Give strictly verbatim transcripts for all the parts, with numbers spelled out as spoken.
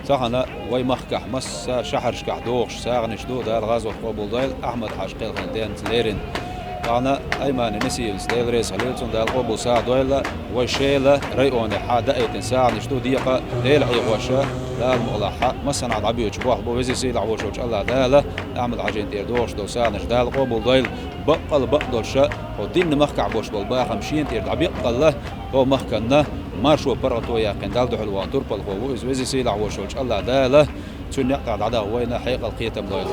Цхьана вай махкахь масса шахьаршкахь дохуш сагӀанаш ду, Дала гӀазот къобалдойла, Ахьмад-Хьаьжа кхелхина денца лерина. Цхьана Аймани Несиевна, Дела реза хуьлда цунна, Дала къобал сагӀа дойла, вай Шела районехь даийтина сагӀанаш ду, декъа Дела хьехоша, Дала мукъалахь, массанхьа дӀабоьдуш бохь бу, веза-сийлахь волуш волчу АллахӀ Дала Ахьмад-Хьаьжина тӀера дохуш долу сагӀанаш Дала къобалдойла, баккъалла бакъдолуша, хӀо динна махкахь болуш болу бахам шена тӀера дӀабеккъалла, хӀо махканна маршо паргӀато яьккхина Далла дуьхьал вахна турпалхо ву иза, веза-сийлахь волуш волчу АллахӀ Дала цуьнан некъ тӀехь дӀадаха вайна хьекъал, кхетам лойла.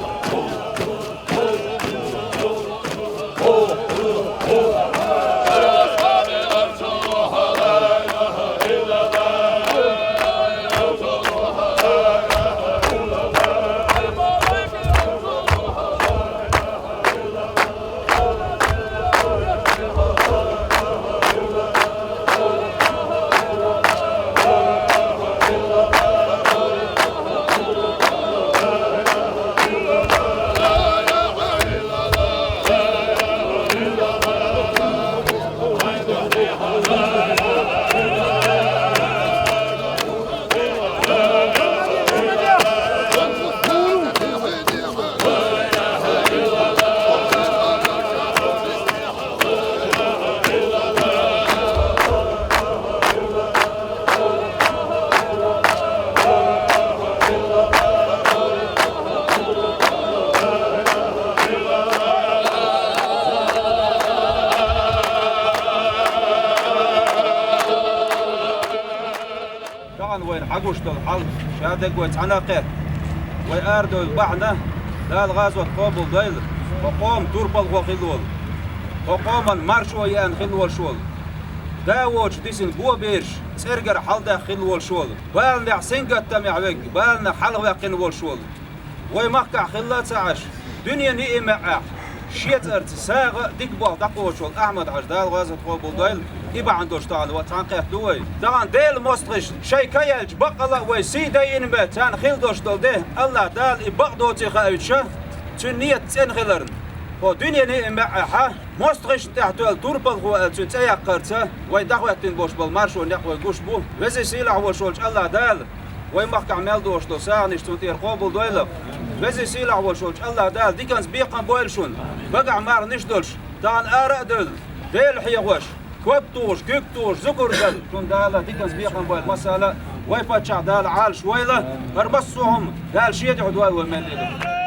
Тахана вайна хьагуш долу хьал ша дагавай цхьаьна а кхетта. Вай арадевлла бахьана, Дала гӀазот къобал дойла, хӀокху къоман турпалхо хилла волу, хӀокху къоман маршо еана хилла волуш волу, да воцуш дисина го бераш цӀергара хьаладаьхна хилла волуш волу, баланехь, сингаттамехь верг баланах хьалхаваьккхина волуш волу, вай махкахь хилла а ца Ӏаш, дуьненан ниӀматехь шен цӀарца сагӀа а, дика болх дӀакхочуш волу Ахьмад-Хьаьжа, Дала гӀазот къобал дойла, и бахьана долуш тахана вай цхьаьна кхетта ду вай. Тахана Делан мостагӀчо шайн ка яьлча, баккъалла а вай сий дайина бен царна хилла долуш долу де, АллахӀ Дала и бакъдоций хаийтуш, цуьнан нийят цӀена хиларна, хӀо дуьненан ниӀматехь мостагӀчунна тӀехь тоьлла турпалхо аьлла цуьнан цӀе яккхарца, вай дӀахӀоьттина болуш болу маршонан некъ вай гуш бу. Веза-сийлахь волуш волчу АллахӀ Дала вай махкахь мел долуш долу сагӀанаш цунна тӀера къобал дойла. Веза-сийлахь волуш волчу АллахӀ Дала диканца бекхам бойла шуна. Багахь марханаш долуш, тахана ара а девлла, Дела хьехош, коп тухуш, куьг тухуш, зуькар деш, шуна Дала диканца бекхам бойла. Масала, вай паччахь Дала Ӏалаш войла, хӀара массо а хӀума Дала шен дуьхьа дойла вай мел дина.